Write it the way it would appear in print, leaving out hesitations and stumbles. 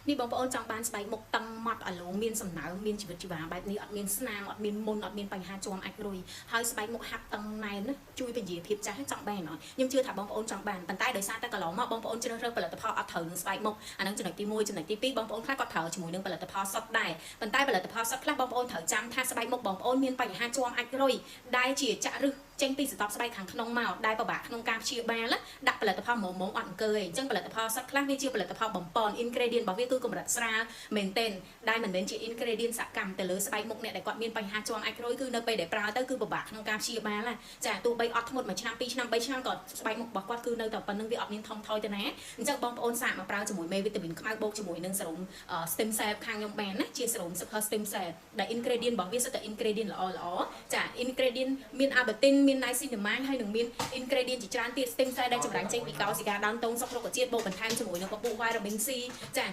នេះបងប្អូនចង់បានស្បែកមុខតឹងម៉ត់អាឡូងមានសំណើមមានជីវិតជីវ៉ាបែបនេះអត់មានស្នាមអត់មានមុនអត់មានបញ្ហាជាំអាចរុយហើយស្បែកមុខហាប់តឹងណែនណាជួយពន្យាភាពចាស់ចង់បានអត់ខ្ញុំជឿថាបងប្អូនចង់បានប៉ុន្តែដោយសារតែកន្លងមកបងប្អូនជ្រើសរើសផលិតផលអត់ត្រូវនឹងស្បែកមុខអានឹងចំណុចទី1ចំណុចទី2បងប្អូនខ្លះក៏ត្រូវជាមួយនឹងផលិតផលសុទ្ធដែរប៉ុន្តែផលិតផលសុទ្ធខ្លះបងប្អូនត្រូវចាំថាស្បែកមុខបងប្អូនមានបញ្ហាជាំអាចរុយដែលជាចាក់រឹសចេញពីស្រទាប់ស្បែកខាងក្នុងមកដែលពិបាកក្នុងការព្យាបាលណាដាក់ផលិតផលមុំមុំអត់អង្គើឯងអញ្ចឹងផលិតផលសុទ្ធខ្លះវាជាផលិតផលបំពន់ ingredient របស់វាគឺកម្រិតស្រាលមែនទែនដែលមិនមែនជា ingredient សកម្មទៅលើស្បែកមុខអ្នកដែលគាត់មានបញ្ហាជាំអាចរុយគឺនៅពេលដែលប្រើទៅគឺពិបាកក្នុងការព្យាបាលណាចាទោះបីអត់ធ្មត់មួយឆ្នាំពីរឆ្នាំបីឆ្នាំក៏ស្បែកមុខរបស់គាត់គឺនៅតែប៉ុណ្្នឹងវាអត់មានថមថយទៅណាអញ្ចឹងបងប្អូនសាកមកប្រើជាមួយមេវីតាមីនខ្មៅបូកជាមួយនឹងសេរ៉ូម stem cell ខាងខ្ញុំបានណាជាសេរ៉ូម super stem cell ដែល ingredient របស់វាសុទ្ធតែ ingredient ល្អល្អចា ingredient មាន arbutin មាន niacinamide ហើយនឹងមាន ingredient ជាច្រើនទៀត stem cell ដែលចម្រាញ់ចេញពីកោសិកាដើមតូងសុករុក្ខជាតិបូកបន្ថែមជាមួយនឹងពពួក vitamin C ចា។